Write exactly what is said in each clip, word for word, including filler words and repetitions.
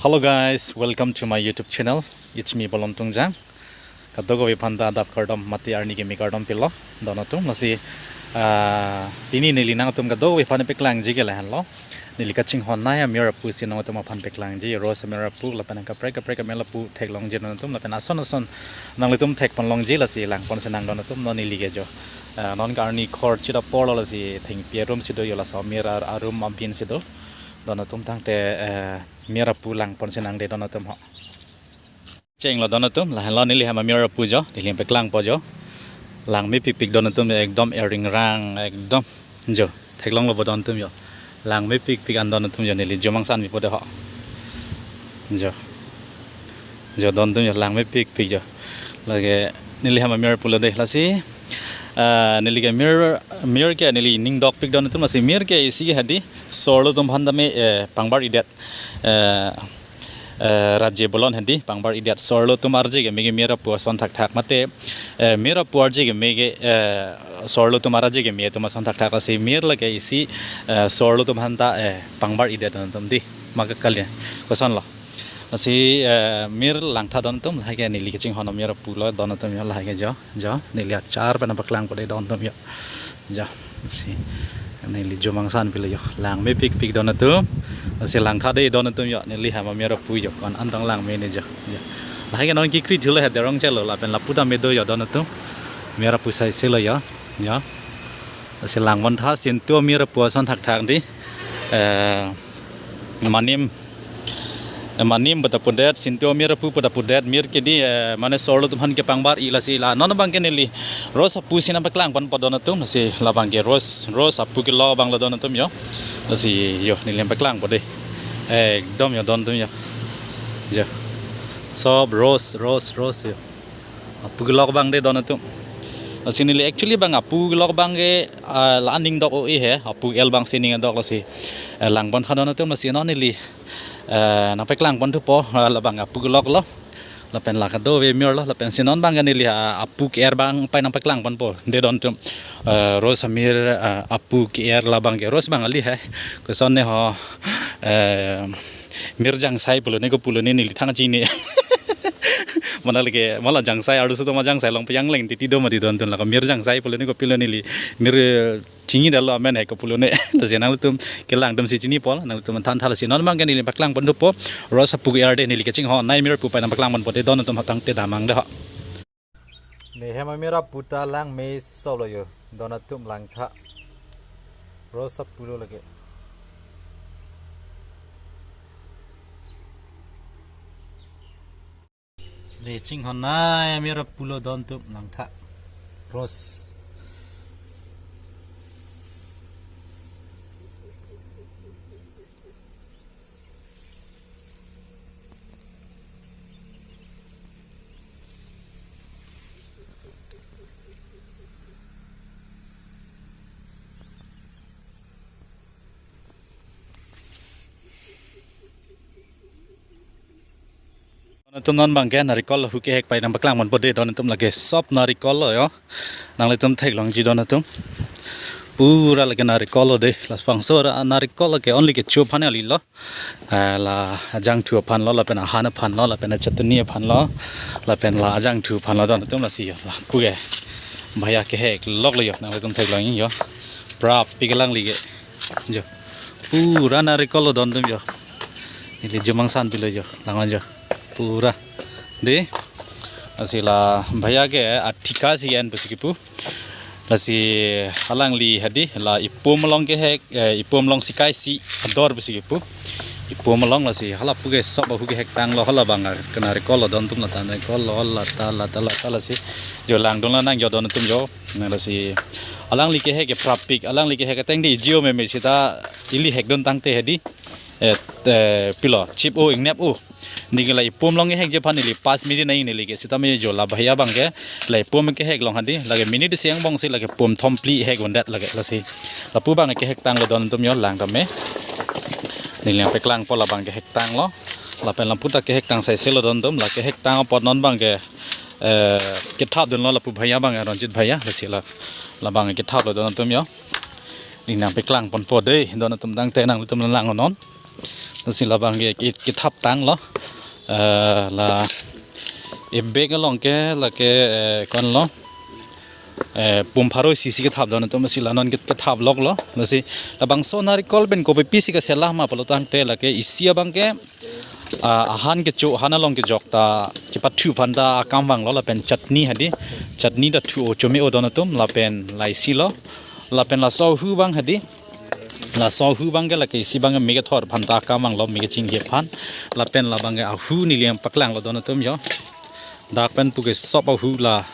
Hello guys, welcome to my YouTube channel. It's me Bolon Tungjang. Kadokave aphan ta adap kardom mate arni kimi kardom pilo don atum. Lasi, ah, pini neli nangtum kadokave aphan paklangji ke lahenlo. Neli kachinghon nai amir apu si nangtum aphan paklangji. Rose amir apu lapen kaprek kaprek amir apu theklongji don atum lapen ason ason nanglitum thekponlongji lasi langpon si nang don atum non neli ke jo. Ah, non ke arni khor chit apor lo lasi thengpi arum si do jo, laso amir ar-, arum abin si do. Don atum tangte, eh, amir apu langpon si nang de don atum ho. Chenglo don atum, lahenlo neli hem amir apu jo, neli hem paklangpo jo. Langmepikpik don atum, ekdom eringrang, ekdom jo. Theklonglo bo don atum jo. Langmepikpik an don atum jo, neli jo mangsan pipo de ho. Jo. Jo don atum jo, langmepikpik jo. Lake neli hem amir pulo de. Lasi, ah, neli ke amir, amir ke neli ning dokpik don atum, lasi amir ke isi hadi sorlo atum aphan tame, eh, pangbar-idet. Eh, eh, raje bolon hadi pangbar-idet sorlo atum arje keme ke amir apu ason thakthak mate, eh, amir apu arje keme ke, eh, sorlo atum arje keme atum ason thakthak, lasi amir lake isi, eh, sorlo atum aphan ta, eh, pangbar-idet don atum di. Maka kali ya. Kosonlo. Lasi, eh, amir langtha don atum, lahai ke neli kachinghon amir apu lo don atum jo, lahai ke jo, jo, neli achar pen paklangpo de don atum jo. Jo, si, neli jo mangsan pilo jo, langmepikpik don atum, si langtha de don atum jo, neli hem amir apu jo, ko-an an tong langme ne jo, jo. Lahai ke non kekri thulo he derong chelo, lapen lapu tame do jo don atum, amir apu sai selo jo, jo. Si langpon tha sintu amir apu ason thakthak di, eh, manim, eh, manim pu ta pudet, sintu amir apu pu ta pudet, amir ke di, eh, mane sorlo atum aphan ke pangbar-i, lasi la non abang ke neli rose apu si nang paklangponpo don atum, lasi labang ke rose, rose apu kelok abang lo don atum jo, lasi jo neli hem paklangpo de, ekdom jo don atum jo, jo, sob rose, rose, rose jo. Apu kelok abang de don atum. Lasi neli actually abang apu kelok abang ke, ah, la aning dok o-e he, apu el abang si ning dok, lasi, eh, langpon tha don atum, lasi non neli, eh, nang paklangpon thupo, ah, labang apu kelok lo. Lapen la kadokave amir lo, lapen si non abang ke neli, ah, apu ke-er abang pai nang paklangponpo de don atum. Eh, rose amir, ah, apu ke-er labang ke rose abang kali he. Koson ne ho, eh, amir jangsai pulo ne ko pulo ne neli thang chini. Mana lake, mala jangsai arloso atum ajangsai along peyang leng titi do mati don atum, lake amir jangsai pulo ne ko pilo neli. Amir, eh, chinidetlo amen he ko pulo ne. Lasi nangtum kelang atum si chinipo, nangtum than tha, lasi non abang ke neli paklangpon thupo. Rose apu ke-er de, neli kachinghon nai amir apu pai nang paklangponpo de don atum, tangte damnang de ho. Ne hem amir apu ta langme solo jo, don atum langtha. Rose apu lo lake. Ne chinghon nai amir apu lo don atum langtha. Rose. Don atum non abang ke narikol ahu kehek pai nang paklangponpo de don atum, lake sob narikol lo jo. Nanglitum theklongji don atum. Pura lake narikol lo de. Labangso ra narikol lake only kecho aphan kali lo. Eh, la ajangthu aphan lo, lapen ahan aphan lo, lapen chutney aphan lo, lapen la ajangthu aphan lo don atum, lasi jo. Lapu ke bhaiya kehek lok lo jo. Nanglitum theklongji jo. Prap pik alangli ke. Jo. Pura narikol lo don atum jo. Neli jo mangsan pilo jo. Langpon jo. Pura. De. Lasi la bhaiya ke athika si en pusi kipu. Lasi alangli hadi la ipum along kehek, eh, ipum along sikai si ador pusi kipu. Ipum along, lasi hala pu ke sob ahu kehek tanglo, hala abang ke narikol lo don atum, la ta narikol lo, la ta, la ta, la ta, lasi jo langdun la nang jo don atum jo. Na lasi alangli kehek ke prap pik, alangli kehek ateng de jio meme sita ili hekdun tangte hadi. Eh, eh, pilo, chip o, ingnep o. Neli ke la ipum along hekji aphan neli pas minute nai neli ke sitame jo la bhaiya abang ke la ipum kehek along hadi, lake minute isi angbong si lake pum thom phli hek undet lake, lasi. Lapu abang kehek tanglo don atum jo, lang tame. Neli nang paklangpo, labang kehek tanglo. Lapen lapu ta kehek tang sai selo don atum, la kehek tang apot non abang ke, eh, kethapdunlo lapu bhaiya abang, Ranjit bhaiya, lasi la, labang kethaplo don atum jo. Neli nang paklangponpo de don atum, tangte nanglitum lang non. Lasi labang ke, ke, kethap tanglo. Eh, la e-bag along ke lake, eh, konlo. Eh, pum pharo isi si kethap don atum, lasi la non ke, kethap loklo. Lasi labangso narikol pen kopi pisi kaselam ma pulo tangte lake isi abang ke, ah, ahan kecho, han along kejok ta kepathu aphan ta akam vanglo, lapen chutney hadi. Chutney ta thu-o, chome-o don atum, lapen la isi lo. Lapen laso ahu abang hadi. Laso ahu abang ke lake isi abang ke me kethor aphan ta akam vanglo, me kechingki aphan. Lapen labang ke ahu neli nangpaklanglo don atum jo. Dak pen puke sop ahu la,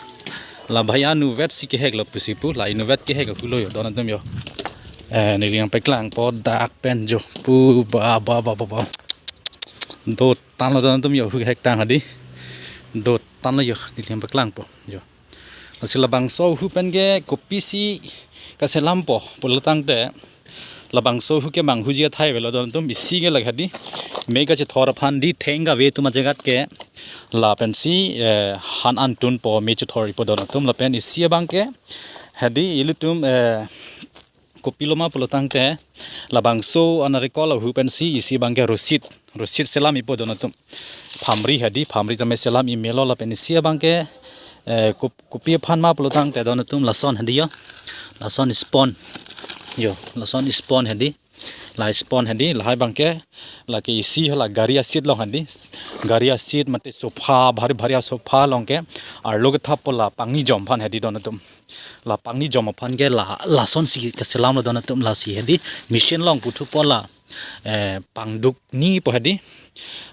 la bhai anu vet si keheklo pusi pu, la inutvet kehek ahulo jo don atum jo. Eh, neli nangpaklangpo dak pen jo. Pu ba, ba, ba, ba, ba. Dotanglo don atum jo, ahu kehek tang hadi. Dotanglo jo, neli nangpaklangpo jo. Lasi labangso ahu pen ke kopisi kaselampo pulo tangte, labangso ahu ke manghuji athai avelo don atum, isi ke lake hadi me kachethor aphan hadi, theng kave atum ajagat ke lapensi, eh, han an tunpo, me chethor-ipo don atum. Lapen isi abang ke hadi ilitum, eh, kopilo ma pulo tangte, labangso anarikol ahu pensi isi abang ke rosit, rosit selam-ipo don atum. Phamri hadi, phamri tame selam-i melo. Lapen isi abang ke, eh, kop-, kopi aphan ma pulo tangte don atum, lason hadi jo. Lason spon. Jo, lason spon hadi. La spon hadi, lahai abang ke lake isi hala gari aseat along hadi. Gari aseat mate sofa, bhari bhari asofa along ke arlo kethappo la pangni jom aphan hadi don atum. La pangni jom aphan ke la, lason si kaselamlo don atum, lasi hadi machine along puthupo la, eh, pangduk nipo hadi.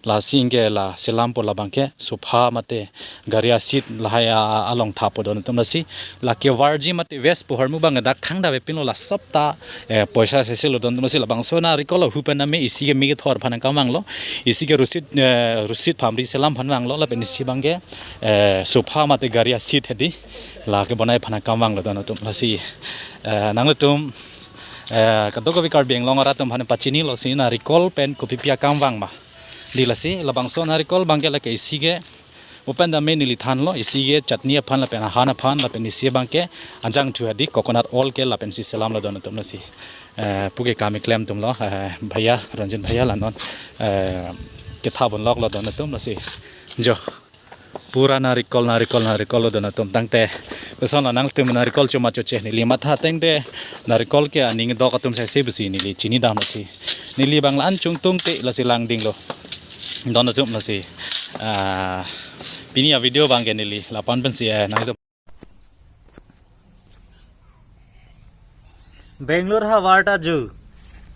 Lasi anke la selampo, labang ke sofa mate gari aseat lahai a, a, along thappo don atum. Lasi lake varji mate waste pu ahormu abang dak thangta avepinlo, la sop ta, eh, poisa seselo don atum. Lasi labangso anarikol ahu pen tame isi ke me kethor aphan akam vanglo, isi ke rosit, eh, rosit phamri selam aphan vanglo, lapen isi abang ke, eh, sofa mate gari aseat hadi lake bonai aphan akam vanglo don atum. Lasi, eh, nanglitum, eh, kadokave Karbi Anglong arat atum aphan pachinilo si narikol pen kopi pi akam vang ma. Hadi lasi labangso narikol abang ke lake isi ke open tame neli thanlo, isi ke chutney aphan lapen ahan aphan, lapen isi abang ke ajangthu hadi coconut oil ke lapensi selamlo don atum. Lasi, eh, puke kam keklem atumlo, eh, bhaiya, Ranjit bhaiya la non, eh, kethap un loklo don atum. Lasi jo. Pura narikol, narikol, narikol lo don atum. Tangte kosonlo nangtum narikol choma choche, neli matha ateng te narikol ke aning dok atum sese pusi neli chinidam lasi. Neli abang la-an chungtung te lasi langdinglo don atum. Lasi, ah, pini avideo abang ke neli la-an pensi, eh, nangtum. Bangalore havar ta jo.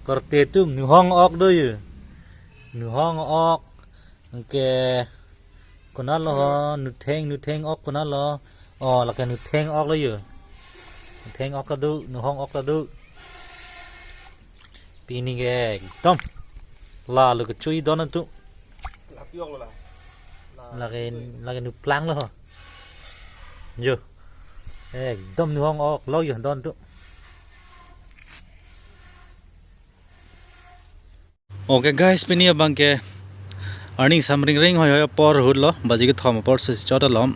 Korte atum nuhong ok do jo. Nuhong ok. Anke konatlo ho, nutheng, nutheng ok konatlo. Oh, lake nutheng ok lo jo. Nutheng ok ta do, nuhong ok ta do. Pini ke ekdom la lo kechui don atum. Lapi ok lo la. Lake, lake nuplang lo ho. Jo. Ekdom nuhong ok lo jo don atum. Okay guys, pini abang ke arni samring ring hoi hoi apor ahut lo, baji kethom apor si chot alom.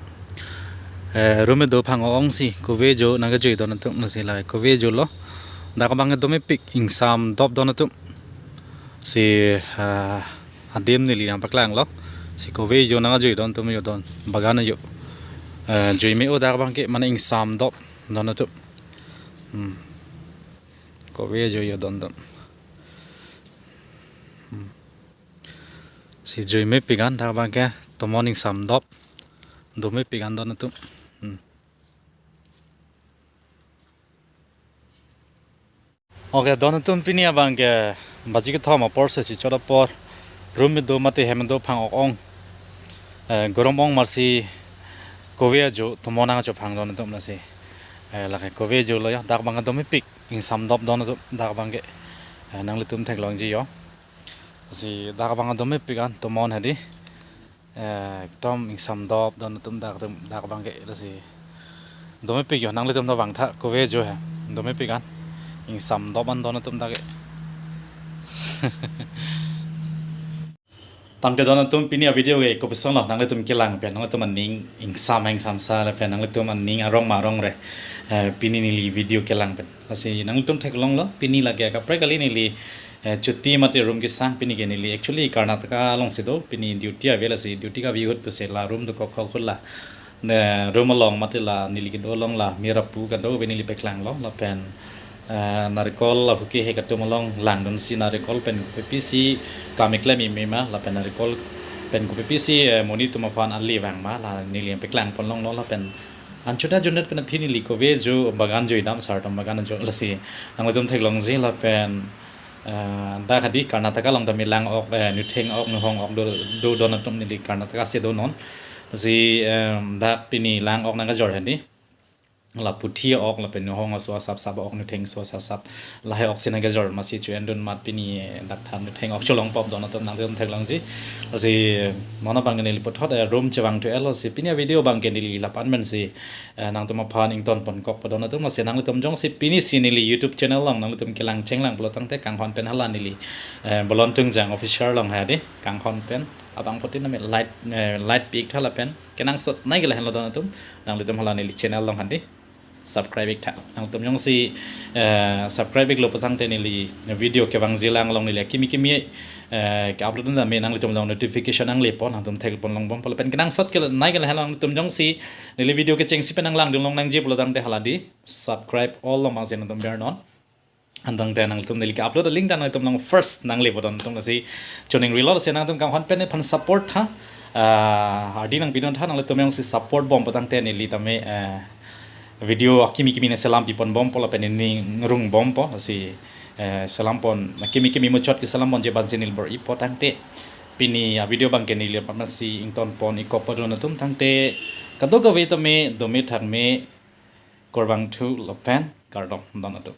Eh, room me do phang ong si, kove jo nangkejui don atum lasi, lake kove jo lo. Dak abang ke domepik, ingsam dop don atum. Si, ah, adim neli nangpaklanglo. Si kove jo nangkejui don atum jo don. Bagan jo. Eh, jui me-o dak abang ke mane ingsam dop don atum. Hmm. Kove jo jo don atum. Hmm. Si jui mepik an dak abang ke tomon ingsam dop. Domepik an don atum. Hmm. Okay, don atum, pini abang ke baji kethom apor si chot apor. Room me do mate hem do phang ok ong. Eh, gorom ong marsi kove ajo tomon nangchophang don atum lasi. Eh, lake kove jo lo jo, dak abang domepik, ingsam dop don atum, dak abang ke. Eh, nanglitum theklongji jo. Si dak abang domepik an tomon hadi. Eh, ekdom ingsam dop don atum dak atum, dak abang ke lasi. Domepik jo, nanglitum ta vangtha, kove jo he. Domepik an. Ingsam dop an don atum dak ke. Tangte don atum, pini avideo ke kopisonlo, nanglitum kelang pen, nanglitum aning ingsam ingsamsa lapen nanglitum aning arong ma arong re, eh, pini neli video kelang pen. Lasi nanglitum theklonglo, pini lake kaprek kali neli Eh, chuti mate room kesang pini ke neli actually Karnataka alongsi do, pini duty ave lasi duty kave ahut pusi la room dokok khok hula. Ne room along mate la neli kedo along la mirapu kado ave neli paklanglo lapen, eh, narikol la huke he katum along langdunsi narikol pen kopisi kam keklem meme ma lapen narikol pen kopisi, eh, monit atum aphan ali vang ma la neli paklang ponlonglo lapen anchot ajundet pen aphi neli kove jo bagan jo idam sartam bagan jo lasi nanglitum theklongji lapen, eh, dak hadi Karnataka along tame lang-ok, eh, nutheng-ok nuhong-ok do, do don atum neli Karnataka si donon. Si, em, dak pini lang-ok nangkejor hadi. La puthi-ok lapen nuhong aso asap sap-ok nutheng aso asap sap lahai-ok si nangkejor masi chu endun mat pini, eh, dak than nutheng-ok cholong pop don atum nanglitum theklongji. Lasi non abang ke neli puthot, eh, room chevang thu elo si pini avideo abang ke neli lapu-an pensi, eh, nangtum aphan ington ponkok padon atum lasi nanglitum jongsi pini si neli YouTube channel along nanglitum kelang chenglang pulo tangte kanghon pen hala neli, eh, Bolon Tungjang Official along hadi kanghon pen abangphutin name like, eh, like pi-ik tha lapen kenangsot nai ke lahenlo don atum nanglitum hala neli channel along hadi subscribe ik tha. Nangtum jongsi, eh, subscribe iklo pu tangte neli video kevangji lang along neli akimi kimi, eh, ke-upload tame nanglitum along notification nangle pon nangtum thek ponlong bompo lapen kenangsot ke nai ke lahenlo nangtum jongsi neli video kechengsi pen nanglangdun longnangji pulo tangte hala di subscribe all along masi nangtum bernon. Antangte nanglitum neli ke-upload alink ta nanglitum along first nangle pon don atum lasi choningrilo lasi nangtum kanghon pen nephan support tha. Ah, ardi nangpidun tha nanglitum jongsi support bom pu tangte neli tame, eh, video akimi kimi nangselam pi pon bompo lapen neli ngrung bompo lasi, eh, selam pon akimi kimi muchot keselam ponji abang si neli bor-ipo tangte pini avideo abang ke neli lapu-an pensi ington pon-ik kok padon atum tangte kadokave tame dome thakme kurvangthu lapen kardom don atum.